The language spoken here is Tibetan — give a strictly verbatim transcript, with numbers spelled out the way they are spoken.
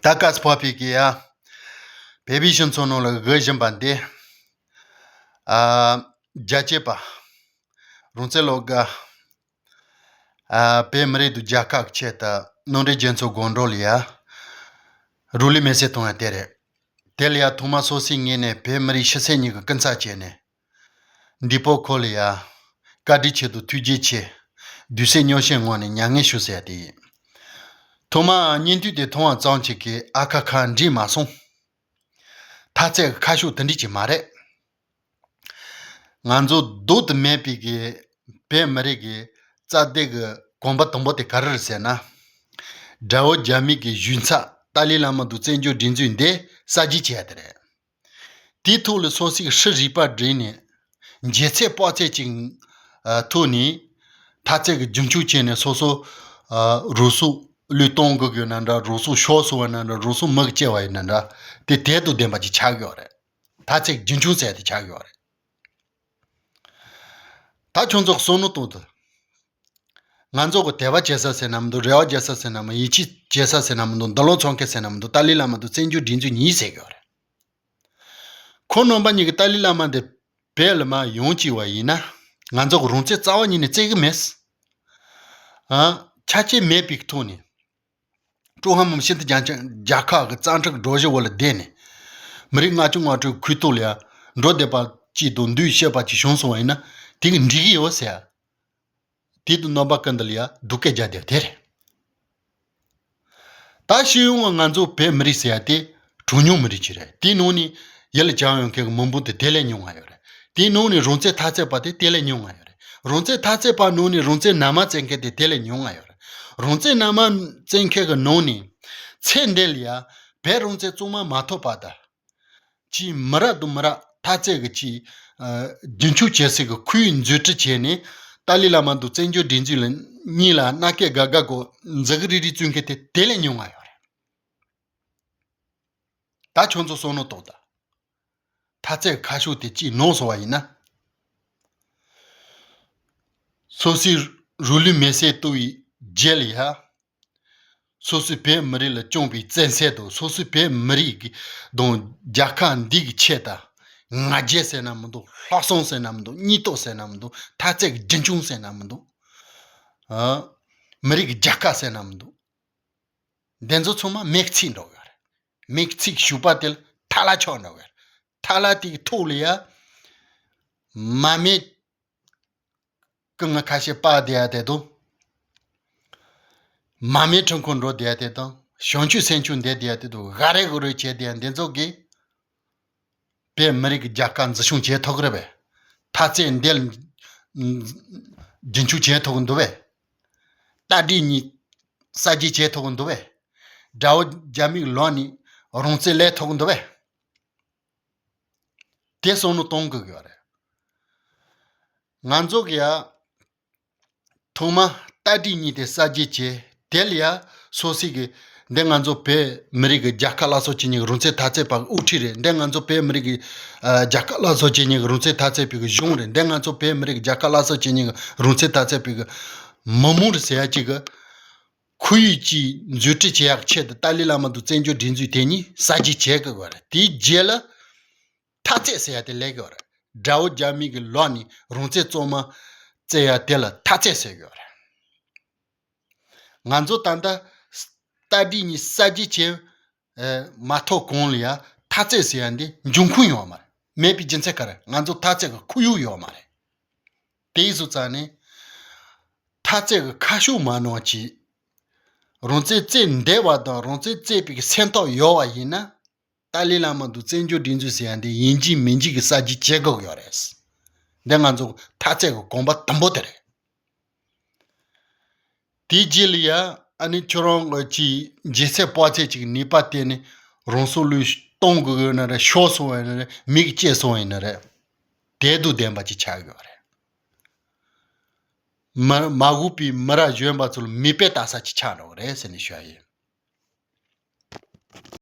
ད་སྐབས་སུ་བབས་པའི་གི་ཡ། བོད་པའི་སྤྱི་ཚོགས་ནང་ལ་དགོས་བཞིན་པ་འདི། ཨ། རྒྱལ་གཅེས་པ། རང་བཙན་བློ་དགའ། ཨ། བོད་མི་རིགས་དང་རྒྱལ་ཁབ་ཀྱི་ཆེད་དུ་ནོར་འཁྲུལ་རྒྱལ་ཚོགས་སྒོ་འགྲོ་ལ་ཡ། རུ་ལི་མེ་སེ་གཏོང་ཡ་དེ་རེད། དེ་ལ་ཡ་ཐོག་མ་སོ་སོའི་ངོས་ནས་བོད་མི་རིགས་ཕྱི་གསལ་གཉིས་ཀྱི་སྐུ་ཚབ་བྱས་ནས། འདི་པོ་ཁོ་ལ་ཡ། བཀའ་དྲིན་ཆེ་དང་ཐུགས་རྗེ་ཆེ། དུས་ཚོད་ཉུང་ཤས་ངོ་ནས་མྱ་ངན་ཞུ་ཟེར་ཡ་དེ་ཡིན། ཐོག་མ་བརྙན་ཐུང་དེ་མཐོང་བ་ཙམ་གཅིག་གིས་ཨ་ཁ་ཁ་འགྲིག་མ་སོང་། ཐ་ཚིག་གི་ཁ་ཕྱོགས་དེ་འགྲིག་གི་མ་རེད། ང་ཚོ་ལྡོག་ཏུ་མེད་པའི་གི་བོད་མི་རིགས་ཀྱི་རྩ་དོན་གྱི་གོམ་པ་དང་པོ་དེ་ག་རེ་རེད་ཟེར་ན། དགྲ་བོ་རྒྱ་མི་གི་གཞུང་ཚབ་ཏཱ་ལའི་བླ་མ་དང་བཙན་བྱོལ་སྒྲིག་འཛུགས་འདི་གསར་བརྗེ་བྱས་ཡ་དེ་རེད། དེའི་ཐོག་ལ་སོ་སོའི་ཧྲི་རིག་པ་བསྒྲིལ་ནས་འཇལ་ཚད་དཔོག་ཚད་ཅིག་ཨ། ཐོག་ནས་ཐ་ཚིག་གི་རྒྱུན་འཁྱོངས་བྱས་ནས་སོ་སོ་ཨ། རང་སྲོག་བློས་གཏོང་དགོས་ཀྱི་ཡོད་ན་འདྲ། རང་སྲོག་ཤོར་སོང་བ་ཡིན་ན་འདྲ། རང་སྲོག་མི་གིས་བཅད་པ་ཡིན་ན་འདྲ། དེ་དོན་དང་ལྡན་པ་ཅིག་ཆགས་ཀྱི་ཡོད་རེད། ཐ་ཚིག་རྒྱུན་འཁྱོངས་ཟེར་ཡ་དེ་ཆགས་ཀྱི་ཡོད་རེད། ད་ཁྱོད་ཚོ་བསམ་བློ་གཏོང་དུས། ང་ཚོ་གི་དད་པ་བྱེད་ས་ཟེར་ན་མི་འདུག་རེ་བ་བྱེད་ས་ཟེར་ན་མི་འདུག་ཡིད་ཆེས་བྱེད་ས་ཟེར་ན་མི་འདུག་འདུ་ལོང་འཚོལ་མཁན་ཟེར་ན་མི་འདུག་ཏཱ་ལའི་བླ་མ་དང་བཙན་བྱོལ་སྒྲིག་འཛུགས་གཉིས་ཟེར་གྱི་ཡོད་རེད། ཁོང་རྣམ་པ་གཉིས་ཀྱིས་ཏཱ་ལའི་བླ་མ་འདི་བོད་ལ་མར་ཡོང་བཅུག་པ་ཡིན་ན། ང་ཚོ་གི་རང་བཙན་རྩ་བ་ཉིད་ནས་རྩོད་ཀྱི་མེད། ཨ། ཆ་རྐྱེན་མེད་པའི་ཐོག་ནས། ཀྲུང་ཧྭ་མི་དམངས་སྤྱི་མཐུན་རྒྱལ་ཁབ་རྒྱལ་ཁབ་ཀྱི་རྩ་ཁྲིམས་སྒྲོམ་གཞི་འོག་ལ་བསྡད་ནས། མི་རིགས་ལྔ་བཅུ་ང་དྲུག་ཁུལ་ཐོག་ལ་ཡ་འགྲོ་བསྡད་པ་ཅིག་དང་འདུས་བྱས་པ་ཅིག་བྱུང་སོང་བ་ཡིན་ན། དེ་གིས་འགྲིག་གི་ཡོད་ཟེར་ཡ། དེ་དང་རྣམ་པ་ཀུན་ཏུ་ལ་ཡ་སྡུག་སྐད་རྒྱག་བསྡད་དེ་རེད། ད་སྤྱི་ཡོངས་ང་ཚོ་བོད་མི་རིགས་ཟེར་ཡ་དེ་གྲངས་ཉུང་མི་རིགས་ཅིག་རེད། དེའི་ནང་ནས་ཡིད་ལ་བཅངས་ཡོང་མཁན་གྱི་མི་འབོར་དེ་དེ་ལས་ཉུང་ང་ཡོད་རེད། དེའི་ནང་ནས་རང་བཙན་འཐབ་རྩོད་པ་དེ་དེ་ལས་ཉུང་ང་ཡོད་རེད། རང་བཙན་འཐབ་རྩོད་པ་ནང་ནས་རང་བཙན་ནར་མ་བརྩི་མཁན་དེ་དེ་ལས་ཉུང་ང་ཡོད་རེད། རང་བཙན་ནར་མ་བརྩི་མཁན་གྱི་ནང་ནས་ཚེ་འདི་ལ་ཡ་བོད་རང་བཙན་གཙང་མ་མ་ཐོབ་བར་དུ། ཅིག་མི་རབས་དང་མི་རབས་འཐབ་རྩོད་ཀྱི་ཅིག་ཨ། རྒྱུན་འཁྱོངས་བྱེད་སའི་གི་ཁོར་ཡུག་འཛུགས་སྐྲུན་བྱས་ནས། ཏཱ་ལའི་བླ་མ་དང་བཙན་བྱོལ་སྒྲིག་འཛུགས་ལ་གཉིས་ལ་མནའ་སྐྱེལ་དགའ་དགའ་གོ་འཛིང་རིག་རིག་བཙུགས་མཁན་དེ་དེ་ལས་ཉུང་ང་ཡོད་རེད། ད་ཁྱོད་ཚོ་བསམ་བློ་གཏོང་དང་། འཐབ་རྩོད་ཁ་ཕྱོགས་དེ་གཅིག་ནོར་སོང་བ་ཡིན་ན། སོ་སོའི་རུ་ལུའི་མེ་སྲེག་གཏོང་བའི་རྗེས་ལ་ཡ། སོ་སོའི་བོད་མི་རིགས་ལ་བཅངས་པའི་བཙན་ཤེད་དང་། སོ་སོའི་བོད་མི་རིགས་ཀྱི་དང་རྒྱལ་ཁབ་འདི་གི་ཆེད་དུ་ང་རྒྱལ་ཟེར་ན་མི་འདུག་ལྷག་བསམ་ཟེར་ན་མི་འདུག་སྙིང་སྟོབས་ཟེར་ན་མི་འདུག་འཐབ་རྩོད་ཀྱི་རྒྱུན་འཁྱོངས་ཟེར་ན་མི་འདུག་ཨ། མི་རིགས་ཀྱི་རྒྱལ་ཁབ་ཟེར་ན་མི་འདུག་འདི་ཚོ་ཚང་མ་མིག་ཚིག་འགྲོ་གི་རེད། མིག་ཚིག་ཞུགས་པ་དེ་ལ་ཐལ་བ་ཆགས་འགྲོ་གི་རེད། ཐལ་བ་དེ་གི་ཐོག་ལ་ཡ། མ་མེད་སྐུ་ངལ་ཁ་ཤས་སྤར་བསྡད་ཡ་དེ་དང་། མ་མེད་འཁྲུངས་སྐར་འགྲོ་བསྡད་ཡ་དེ་དང་། བྱང་ཆུབ་སེམས་མཆོག་འདེབས་བསྡད་ཡ་དེ་དང་། ག་རེ་ག་རེ་བྱས་བསྡད་ཡ་འདི་ཚོ་གིས་བོད་མི་རིགས་ཀྱི་རྒྱལ་ཁབ་འཛིན་སྐྱོང་བྱེད་ཐུབ་ཀྱི་རེད་པས། འཐབ་རྩོད་འདི་ལ་རྒྱུན་འཁྱོངས་བྱེད་ཐུབ་ཀྱི་འདུག་པས། རྟ་དྲེལ་གཉིས་གསར་བརྗེ་བྱེད་ཐུབ་ཀྱི་འདུག་པས། དགྲ་བོ་རྒྱ་མིའི་ལག་ནས་རང་བཙན་ལེན་ཐུབ་ཀྱི་འདུག་པས། དེ་བསམ་བློ་གཏོང་དགོས་ཀྱི་ཡོད་རེད། ང་ཚོ་གི་ཡ། ཐོག་མ་རྟ་དྲེལ་གཉིས་དེ་གསར་བརྗེ་བྱས། དེ་ལ་ཡ་སོ་སོའི་གི། འདི་ང་ཚོ་བོད་མི་རིགས་ཀྱི་རྒྱལ་ཁབ་སླར་གསོ་བྱེད་མཁན་གྱི་རང་བཙན་འཐབ་རྩོད་པ་གི་དབུ་ཁྲིད་རེད། འདི་ང་ཚོ་བོད་མི་རིགས་ཀྱི་ཨ། རྒྱལ་ཁབ་སླར་གསོ་བྱེད་མཁན་གྱི་རང་བཙན་འཐབ་རྩོད་པའི་གི་གཞུང་རེད། འདི་ང་ཚོ་བོད་མི་རིགས་ཀྱི་རྒྱལ་ཁབ་སླར་གསོ་བྱེད་མཁན་གྱི་རང་བཙན་འཐབ་རྩོད་པའི་གི་མི་མང་རེད་ཟེར་ཡ་གཅིག་གི། ཁོར་ཡུག་ཅིག་འཛུགས་སྐྲུན་བྱེད་ཡག་ཆེད་དུ་ཏཱ་ལའི་བླ་མ་དང་བཙན་བྱོལ་སྒྲིག་འཛུགས་དེ་གཉིས་གསར་བརྗེ་བྱེད་དགོས་པ་རེད། དེའི་རྗེས་ལ་འཐབ་རྩོད་ཟེར་ཡ་དེ་སླེབས་ཀྱི་ཡོད་རེད། དགྲ་བོ་རྒྱ་མི་གི་ལག་ནས་རང་བཙན་གཙང་མ་བཙལ་ཡ་དེ་ལ་འཐབ་རྩོད་ཟེར་གྱི་ཡོད་རེད། ང་ཚོ་ད་ལྟ་རྟ་དྲེལ་གཉིས་གསར་བརྗེ་བྱས་མ་ཐོག་གོང་ལ་ཡ་འཐབ་རྩོད་ཟེར་ཡ་འདི་འབྱུང་ཁུངས་ཡོད་མ་རེད། མེད་པའི་རྒྱུ་མཚན་ག་རེ། ང་ཚོ་འཐབ་རྩོད་ཀྱི་ཁོར་ཡུག་ཡོད་མ་རེད། དེ་ཡིན་དུས་ཙང་ནས་འཐབ་རྩོད་ཀྱི་ཁ་ཕྱོགས་མ་ནོར་བྱས། རང་བཙན་རྩོད་བདེ་བ་དང་རང་བཙན་རྩོད་པའི་སེམས་ཐག་ཡོད་པ་ཡིན་ན། ཏཱ་ལའི་བླ་མ་དང་བཙན་བྱོལ་སྒྲིག་འཛུགས་ཟེར་ཡ་འདི་ཡིན་གཅིག་མིན་གཅིག་གི་གསར་བརྗེ་བྱེད་དགོས་ཀྱི་ཡོད་རེད། འདི་ང་ཚོ་འཐབ་རྩོད་ཀྱི་གོམ་པ་དང་པོ་དེ་རེད། དེའི་རྗེས་ལ་ཡ་ཨ་ནི་ཁྱོད་རང་གི་ཅིག་འཇལ་ཚད་དཔོག་ཚད་ཅིག་ནུས་པ་བརྟེན་ནས་རང་སྲོག་བློས་གཏོང་དགོས་ཀྱི་ཡོད་ན་རེད། ཤོར་སོང་བ་ཡིན་ན་རེད། མི་གིས་བཅད་སོང་བ་ཡིན་ན་རེད། དེ་དང་ལྡན་པ་ཅིག་ཆགས་ཀྱི་ཡོད་རེད། མ་མ་འོངས་པའི་མི་རབས་གཞོན་པ་ཚོ་ལ་མིག་དཔེ་ལྟ་ས་ཅིག་ཆགས་འགྲོ་གི་རེད་ཟེར་ནས་ཞུ་ཡ་ཡིན།